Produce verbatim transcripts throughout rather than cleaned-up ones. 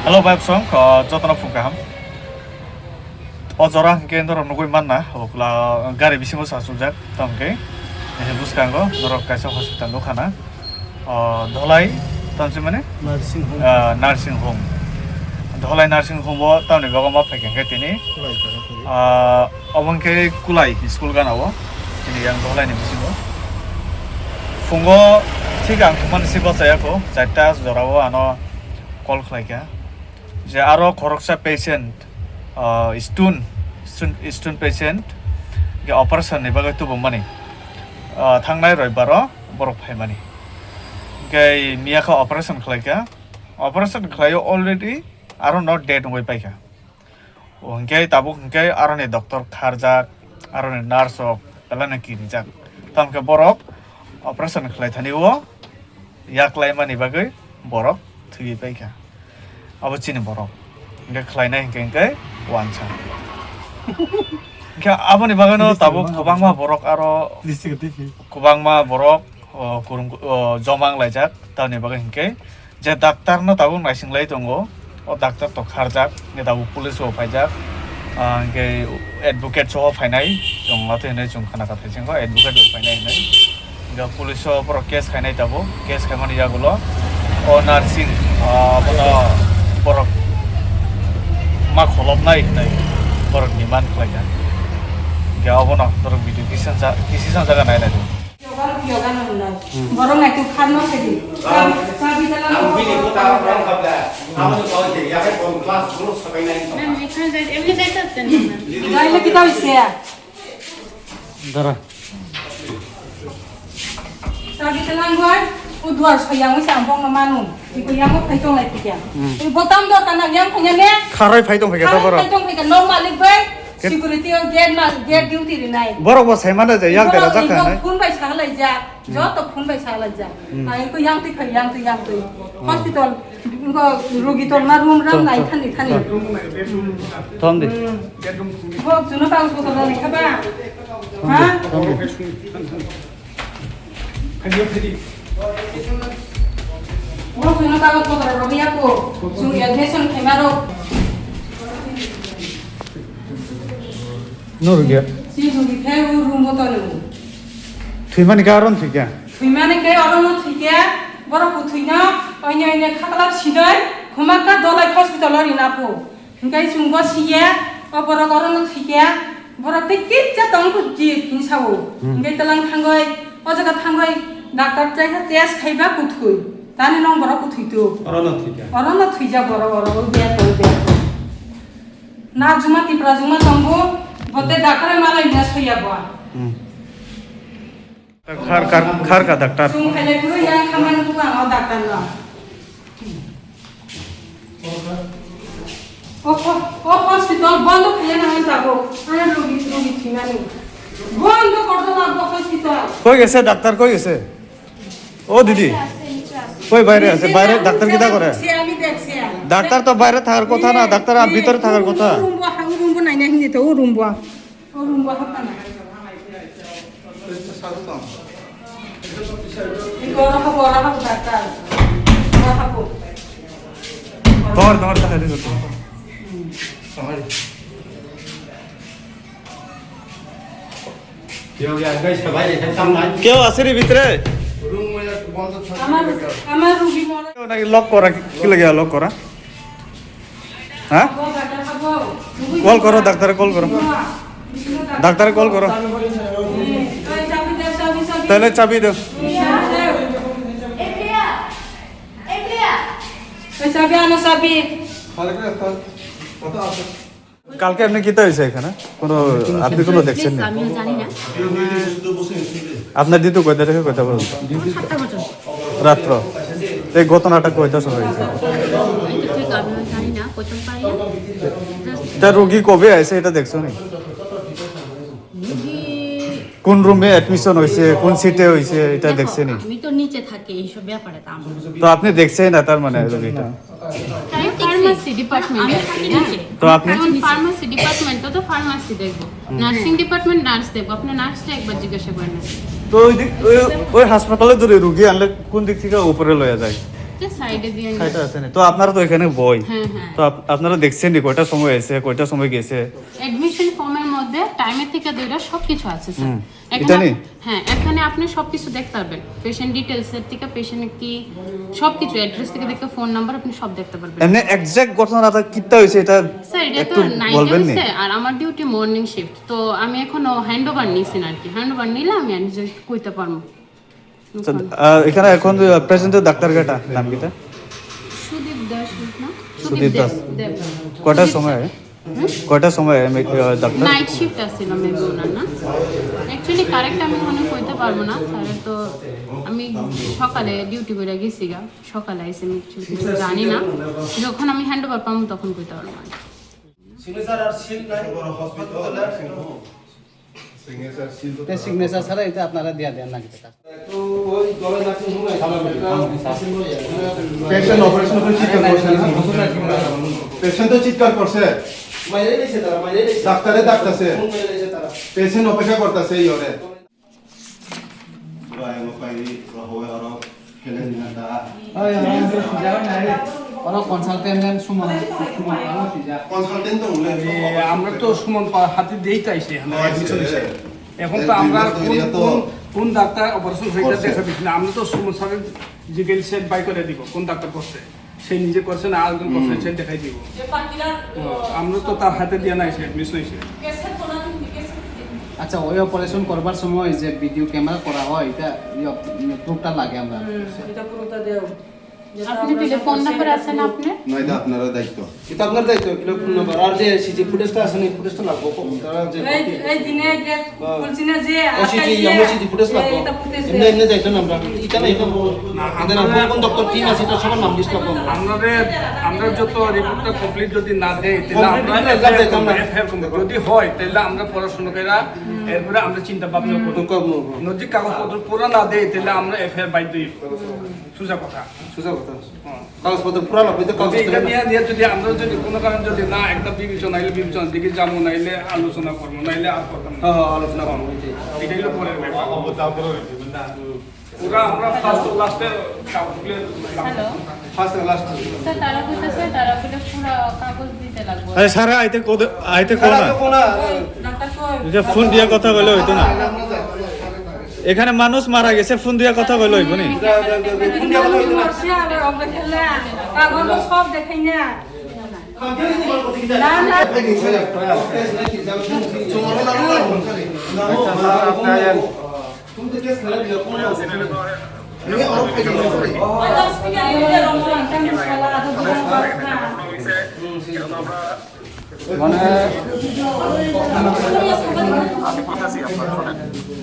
Hello, bai bosong, uh, jotono phung kaham. O jora hwnkhe norok nugui manna, o pula gari bisingo sa chukjak, tamo hwnkhe, eh, bwskango norok kaisa hospital nukha na. O Dholai, tamo se mane? Nursing home. Ah, nursing home. Dholai nursing home o tamni bagwi ma phaikha hwnkhe tini. Khulai kha, khulai. Ah, obo hwnkhe Kulai school gana o. Tini yang Dholai ni bisingo. Phungo thik ang thumani si bachaya kho, charta jora o ano call khlai kha. Je aro khoroksa patient, ah, stone, stone, stone patient, je operation ni bagwi tubumani. Ah, thangnai roibaro borok phaimani. Hwnkhe miya kha operation khlai kha. Operation khlaio already aro no date wngwi paikha. O hwnkhe tabuk hwnkhe aroni doctor kharjak, aroni nurse rok belai no kirijak. Tamokhe borok operation khlai thani o yak laimani bagwi borok thwiwi paikha. Abo chini borok. Hwnkhe khlainai hwnkhe hwnkhe wansa. Hwnkhe aboni bagwino tabuk kwbangma borok aro kwbangma borok, o, kurung, o, joma wnglaijak. Tamoni bagwi hwnkhe je doctor no tabuk naising lai tongo, o doctor to kharjak, hwnkhe tabuk police o phaijak, ah, hwnkhe advocate soho phainai, chwng lato hinwi chwng khana kha thai chwng kha advocate bo phainai hinwi. Hwnkhe police o borok case khainai tabuk, case khaimani yagulo o nursing, ah, bono borok ma kholopnai hinwi borok demand khlaijak. Hwnkhe obono borok video kisa sa-, kisa jaga nai nai. Yoga, yoga no nai. Hmm. Borok nai tu khan no sedi. Chabi, chabi dala. Ang bini kota orang kabla. Ang ni kau je, ya kan, class guru sabai nai. Nang ni khan jai, emni jai ta ten. Jai le kita ise. Dara. Chabi dala ngoi, u duar so yang ise ampong no manu. Iko yang ko phai tong lai pikya. Hmm. I botam do kana yang phai ne. Kharai phai tong phai kata borok. Kharai phai tong phai ka no malik bai. Security o gate ma, gate duty rinai. Borok bo sai mano je, yak dera jak kha nai. Phone bai sa lai jak, joto phone bai sa lai jak. Hmm. Ai ko yang twi khai, yang twi, yang twi. Hmm. Hospital, ko rugi ton ma room ram nai thani thani. Thom di. Hmm. Bo juno ta hospital nai khaba. Ha? Thom di. Bo chwngno kagot potro rwgwi ya kho. Chwng admission khaima rok. No rwgya. Si rwgwi khe o room bo toni. Thwimani karon thwikya. Thwimani khe oro no thwikya. Borok kwthwino oinai oinai khaklap sinai Khumaka Dolai hospital o rina pho. Hingke chwng bo siya, o borok orono thwikya, borok tei kisa tong kho jik hinwi sao. Hmm. Hingke tlang thangoi, o jaga thangoi, doctor chaikha test khaiba kwthwi. Tani nong borok kwthwi tu. Orono thwikya. Orono thwija borok, oro, o biya tong, biya tong. Na juma tipra juma tongbo, bote doctor malai na soya bo. Hmm. Khar, khar, khar ka doctor. Chwng khailai phuru yang khamani phuru ang o doctor no. O, o, o hospital bondo khaina nang tabuk. Ano rogi, rogi thwinani. Bondo kordo na bo hospital. কই গেছে ডাক্তার, কই গেছে? ও দিদি, কই বাইরে আছে? বাইরে ডাক্তার কিতা করে? আমি দেখছি, আমি দেখছি। ডাক্তার তো বাইরে থাকার কথা না, ডাক্তার ভিতরে থাকার কথা। Rumbo, ha, rumbo nai nai hindi to, rumbo. O room bo hapna. Iko oro habo, oro habo, doctor. Oro habo. Dor, dor, dor, dor. কেউ আছে রে ভিতরে? আমার, আমার রুগী মরে। নাকি লক করা, কি লাগে লক করা? হ্যাঁ? কল করো, ডাক্তারে কল করো। ডাক্তারে কল করো। তাহলে চাবি দাও। এই চাবি আনো, চাবি। কালকে আপনি কিতা হয়েছে এখানে? কোনো, আপনি কোনো দেখছেন না? আমিও জানি না। আপনার ডিউটি কয়টা থেকে কয়টা পর্যন্ত? সাতটা পর্যন্ত। রাত্র। এই ঘটনাটা কয়টার সময় হয়েছে? এটা ঠিক আমিও জানি না, প্রথম পারি না। Just তা রোগী কবে আইছে এটা দেখছো নি? রোগী কোন রুমে অ্যাডমিশন হয়েছে, কোন সিটে হয়েছে এটা দেখছো নি? আমি তো নিচে থাকি, এইসব ব্যাপারে তো আমার। তো আপনি দেখছেন না তার মানে রোগীটা? আমি ফার্মাসি ডিপার্টমেন্টে আছি, হ্যাঁ। তো আপনি? এখন ফার্মাসি ডিপার্টমেন্টটা তো ফার্মাসি দেখবো, নার্সিং ডিপার্টমেন্ট নার্স দেখবো। আপনি নার্সটা একবার জিজ্ঞাসা করেন না। তো ওই দিক, ওই, ওই হাসপাতালে যদি রুগী আনলে কোন দিক থেকে উপরে লইয়া যায়? সাইডে দিয়ে নিয়ে। সাইডে আছে না? তো আপনারা তো এখানে বই। হ্যাঁ, হ্যাঁ। তো আপ-, আপনারা দেখছেন নি কয়টা সময় এসে, কয়টা সময় গেছে? অ্যাডমিশন ফর্মের মধ্যে টাইমের থেকে দুইটা সবকিছু আছে, স্যার। হুম। এখানে এটা আপ-, নেই? হ্যাঁ, এখানে আপনি সবকিছু দেখতে পারবেন। পেশেন্ট ডিটেইলস এর থেকে, পেশেন্ট কি, সবকিছু, অ্যাড্রেস থেকে দেখে, ফোন নাম্বার, আপনি সব দেখতে পারবেন। এমনি এক্সাক্ট ঘটনাটা কিতা হয়েছে, এটা স্যার, এটা তো একটু নাইটে বলবেন নি? হয়েছে, আর আমার ডিউটি মর্নিং শিফট, তো আমি এখনো হ্যান্ড ওভার নিছি না আর কি। হ্যান্ড ওভার নিলে আমি নিজে কইতে পারবো। আচ্ছা, আহ, এখানে এখন প্রেজেন্ট ডাক্তার কেটা, নাম কিতা? সুদীপ দাস না? সুদীপ দাস। দেব। কটার সুদীপ সময়? স্যার। হুম? কটার সময়, আহ, ডাক্তার? নাইট শিফট আছিল মেবি ওনার, না? অ্যাকচুয়ালি কারেক্ট আমি মনে কইতে পারবো না, স্যারের তো আমি সকালে ডিউটি করে গেছি গা, সকালে আইসি, আমি অ্যাকচুয়ালি কিছু জানি না। যখন আমি হ্যান্ড ওভার পাবো তখন কইতে পারবো আর কি। সিগনেচার আর সিল নাই, বড় হসপিটাল। সিগনেচার সিল তো তে সিগনেচার ছাড়া এটা আপনারা দিয়া দেন না কিতা? তো ওই দলের নাকি মনে হয় পেশেন্ট অপারেশন করে চিৎকার করছে না? পেশেন্ট তো চিৎকার করছে। মাইরে নিছে তারা, মাইরে নিছে। ডাক্তারে ডাকতেছে। ফোন করে নিছে তারা। পেশেন্ট অপেক্ষা করতেছে এই ওরে। Oro consultant dan sumang, sumang ano sijak. Consultant তো উনি। এ, আমরা তো সুমন পা-, হাতে দিয়েই তো আইছি, আমরা ও, admission আইছে। হইছে। এখন তো আমরা কোন, কোন, কোন ডাক্তার অপারেশন হইতে দেখা দিচ্ছি না, আমরা তো সুমন স্যারের জিজ্ঞেস সেট বাই করে দিব, কোন ডাক্তার করছে। সে নিজে করছে না, আরেকজন করছে, হুম। সে দেখাই দিব। যে বাকিরা, ও, আমরা তো তার হাতে দিয়ে নাই, সে মিস হয়েছে। আচ্ছা, ওই অপারেশন করবার সময় যে ভিডিও ক্যামেরা করা হয়, এটা, ইয়ে, প্রুফটা লাগে আমরা। হুম, এটা প্রুফটা দেও। আপনি দিলে ফোন নাম্বার আছে না আপনার? না, এটা আপনারা দায়িত্ব। এটা আপনার দায়িত্ব, এটা ফোন নাম্বার। আর যে সিসি ফুটেজটা আছে না, এই ফুটেজটা লাগবো। তারা যে এই, এই দিনে যে হ্যাঁ। খুলছি না যে, ও সিসি, আটকাইছে, আমরা সিসি ফুটেজ লাগবো। এটা ফুটেজ এমনি, এমনি যাইতো না আমরা। এটা না, এটা বড়। না, আমাদের আমরা কোন, কোন ডক্টর টিম আছে, এটা সবার নাম লিস্ট লাগবো আমরা। আমরা, আমরা যত রিপোর্টটা কমপ্লিট যদি না দেয়, তাহলে কমপ্লিট আমরা রিপোর্ট এফআইআর যাইতাম না। করবো, এফআইআর করবো। যদি হয়, তাহলে আমরা পড়াশোনা করে এরপরে আমরা চিন্তা ভাবনা করবো। করবো। নজির কাগজপত্র পুরা না দেয়, তাহলে আমরা এফআইআর বাধ্য হইব। সুজা কথা। সুজা কথা। হ্যাঁ। কাগজপত্র পুরা লাগবে, তো যদি কাগজপত্র এটা না। নিয়ে, নিয়ে যদি আমরা যদি কোনো কারণে যদি না একটা বিবেচনা, নাইলে বিবেচনা দিকে যাবো, নাইলে আলোচনা করবো, নাইলে আর করতাম না। হ্যাঁ, হ্যাঁ, আলোচনা করবো, ওই যে। এটাই হলো পরের ব্যাপার। পুরা আমরা ফার্স্ট লাস্টে কাগজগুলো হ্যালো। First last. স্যার, তারা কইতেছে, তারা কইলে পুরা কাগজ দিতে লাগবো। আরে স্যার, আইতে কোদে-, আইতে কোনা? কোনা? ডাক্তার কই? এটা ফোন দিয়ে কথা বলে হইতো না। এখানে মানুষ মারা গেছে, ফোন দিয়ে কথা কইলে হইব নি? যা, যা, যা, যা, ফোন দিয়ে কথা হইতো না। মারছে আবার অবলা খেলা। কাগজ সব দেখাই না। না, না। মানে, আমি বলতেছি আপনার, শোনেন।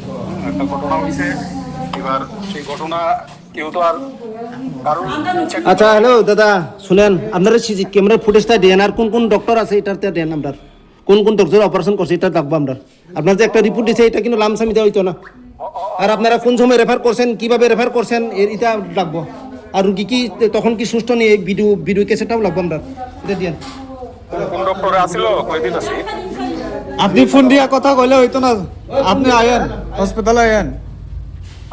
হুম, একটা ঘটনা হইছে, এবার সেই ঘটনা কেউ তো আর কারোর আচ্ছা, হ্যালো দাদা, শুনেন, আপনারা সিসি ক্যামেরা ফুটেজটা দেন, আর কোন কোন ডক্টর আছে এটাতে দেন, আমরা কোন কোন ডক্টর অপারেশন করছে এটা দেখবো আমরা। আপনার যে একটা রিপোর্ট দিছে, এটা কিন্তু লামসাম এটা হইতো না। আর আপনারা কোন সময় রেফার করছেন, কিভাবে রেফার করছেন, এ-, এটা লাগবো। আর রুগী কি তখন কি সুস্থ নেই, এই ভিডিও, ভিডিও ক্যাসেটটাও লাগবো আমরা, এটা দিয়েন। কোন ডক্টরে আছিল? কয়দিন আছে? আপনি ফোন দিয়া কথা কইলে হইতো না, আপনি আয়েন, হসপিটালে আয়েন।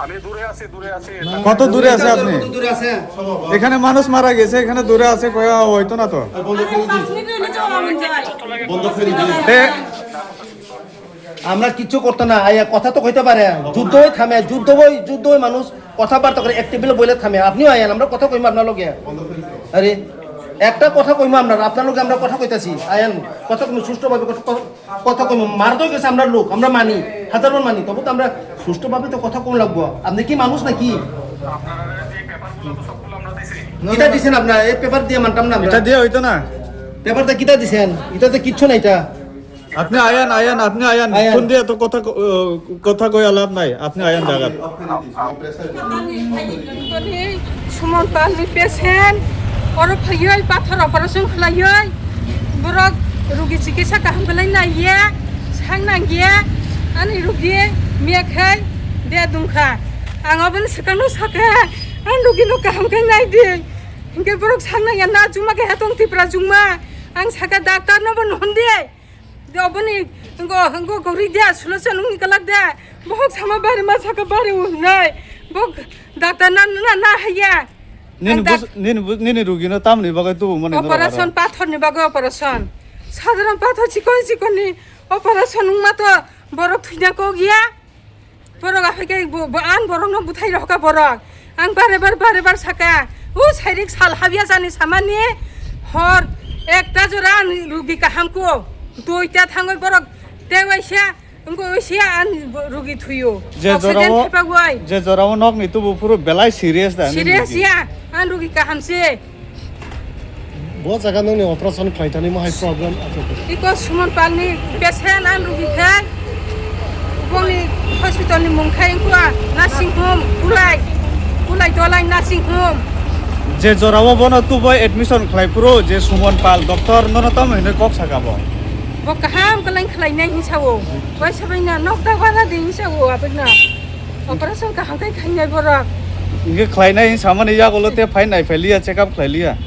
আমি দূরে আছি, দূরে আছি। কত দূরে আছে আপনি? কত দূরে আছে? এখানে মানুষ মারা গেছে, এখানে দূরে আছে, কয়া হইতো না তো। বন্ধ করে দিন। তে আমরা কিচ্ছু করতো না, আইয়া কথা তো কইতে পারে। যুদ্ধ হয়ে থামে, যুদ্ধ হয়ে, যুদ্ধ হয়ে মানুষ কথাবার্তা করে, এক টেবিলে বইলে থামে। আপনিও আইয়েন, আমরা কথা কইমু আপনার লগে। আরে, একটা কথা কইমু আপনার, আপনার লগে আমরা কথা কইতাছি। আইয়েন, কথা কইমু সুষ্ঠুভাবে, কথা, কথা, কথা কইমু। মারা তো গেছে আমরা লোক, আমরা মানি, হাজার বার মানি, তবু তো আমরা সুষ্ঠুভাবে তো কথা কম লাগবো। আপনি কি মানুষ নাকি? কিতা দিছেন আপনার? এই পেপার দিয়ে মানতাম না আমরা। এটা দিয়ে হইতো না। পেপারটা কিতা দিছেন? এটা তো কিচ্ছু না এটা। আপনি আয়ান, আয়ান, আপনি আয়ান। আয়ান। ফোন দিয়ে তো কথা ক-, ও, কথা কইয়া লাভ নাই। আপনি আয়ান জাগাত। সুমন পাল ni patient, oro phaiwi pathor operation khlaiwi, borok rugi chikitsa kaham belai naiya, sang nangya, ani rugi miya khai de dungkha. Ang oboni swkangno sakha, ang rugino kaham khe nai di. Hinkhe borok sang nangya, na chuma khe hetong Tripura chuma. Ang sakha doctor no bo nuhun di. De oboni ngo, ngo gori de, sulo se nungni kalak de. Bohok sama bari ma saka bari unai. Bok doctor na, na, na haya. Nini Ang bus-, nini bus-, nini rugino tamni bagwi tubumani norok aro? Operation pathorni bagwi operation. Sadharon pathor chikon chikonni operation wngma to borok thwina kok ya. Borok aphai khe bo, bo, ang borokno bwthai rohka borok. Ang bare bar, bare bar saka. O sairik sal habya jani samani hor ekta jora ang rugi kaham ko. Duita thangwi borok tewaisa. Wngkha sia ang rugi thuio. Je Oxygen jorao, thepagwi. Je jorao nokni tubu phuru belai serious da, ani serious rugi? Ya, ang rugi kaham se. Bo jaga nokni operation khlai thani mo hai problem acha. Iko Suman Palni patient ang rugi khai. Boni hospital ni mung khai wngkha nursing home, Kulai. Kulai Dolai nursing home. Je jorao bono tubo admission khlai phuru, je Suman Pal doctor nono tamo hinwi kok saka bo? Bo kaham kwlai khlainai hinsa o. Waisa bai na nok da bara de hinsa o abek na. Operation kaham kai khainai borok. Inge khlainai hinsa mani yago lo te phai nai phai liya, check up khlai liya.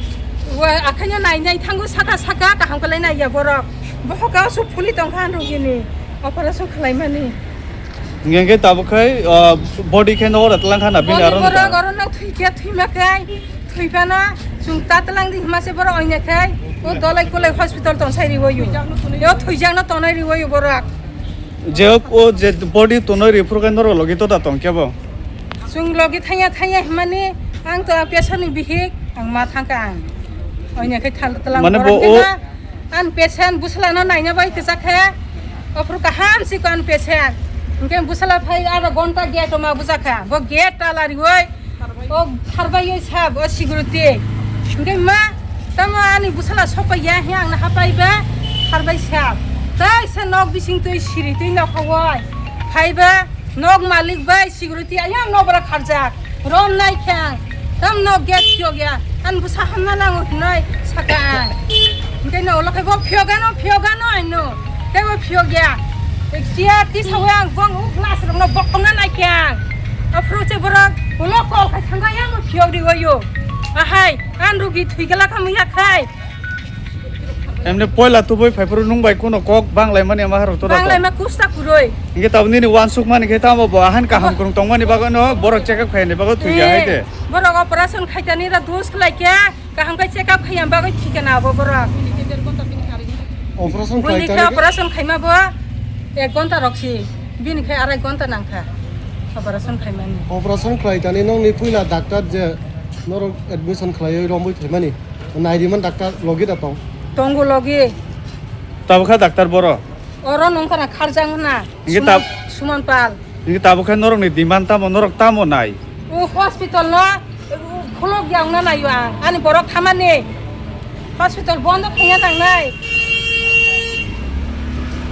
Wa akhaino nai nai thango saka saka kaham kwlai nai ya borok. Bohoka su phuli tongkha rugini. Operation khlai mani. Inge inge tabuk khai, ah, body khe no ora tlang khana bini Body aro borok no. Oro no thwi khe thwi ma khai. Thwi phano chwng ta tlang di hima se borok oine khai. O Dolai Kulai hospital tong sai riwoyu. Yo thwijak no tonai riwoyu borok. Je o je body tonoi ri phuru khe norok logi to da tong kebo? Chwng logi thanya thanya himani ang to a patient ni bihik ang ma thangka ang. Oine khai thal tlang Mane borok bo o khe ma ang patient busla no naina bai kwchak khe. Ophuru kaham si ko ang patient. Hingke busla phai aro gonta gate o ma bujak kha. Bo gate tala riwoi. O tharbai oi sab o security. Hingke ma tamo ani busala sopai ya he ang na hapai ba tharbai sab. Tai se nok bising tui siri tui nok hawai. Phai ba nok malik bai security ayang nok bara kharjak. Rom nai khang. Tam nok gate kyok ya. An busa hamna nango hinoi saka ang. Hingke no ulo khe bo phiyok ano phiyok ano ano. Tei bo phiyok ya. Sia tisa ang bong u glass rok no bokong na nai khang. Aphuru se borok ulo kol khai thangka yang phiyok di wayo. Ahai, ang rugi thwi gala kha muya khai. Emne poila tubui phai phuru nung bai kuno kok bang lai mani ama harok to Bang lai ma kusta kuroi. Inge tabuk nini wansuk mani khe tamo bo ahan kaham Abo- kurung tong mani bago no borok check up khai ni bago thwi ya hai de. Eh, borok operation khai tani ra dos khlai khe kaham khai check up khai am bago thikana abo borok. Operation Bini khai khe tani operation khaima bo ek gonta rok si. Bini khe arai gonta nang kha. Operation khaimani. Operation khlai tani nongni puila doctor je norok admission khlaiwi romwi thaimani. Nairiman doctor logi da tong. Tongo logi. Tabukha doctor boro. Oro nongkhana kharjang hwna. Inge Suman, tab- Suman Pal. Inge tabukha norokni demand tamo, norok tamo nai. O hospital no khulok ya wngna naio ang. Ani borok thamani. Hospital bondo khanya tangnai.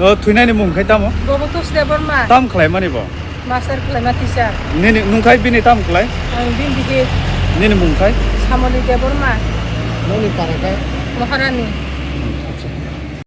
O thwinani mung khai tamo? Bobo Tush Debbarma. Tam khlaimani bo? Master khlaima teacher. Nini nungkhai bini tam khlai? Ang bini bihik. Nini mung khai? Samoli Debbarma. Noni para kha? Maharani.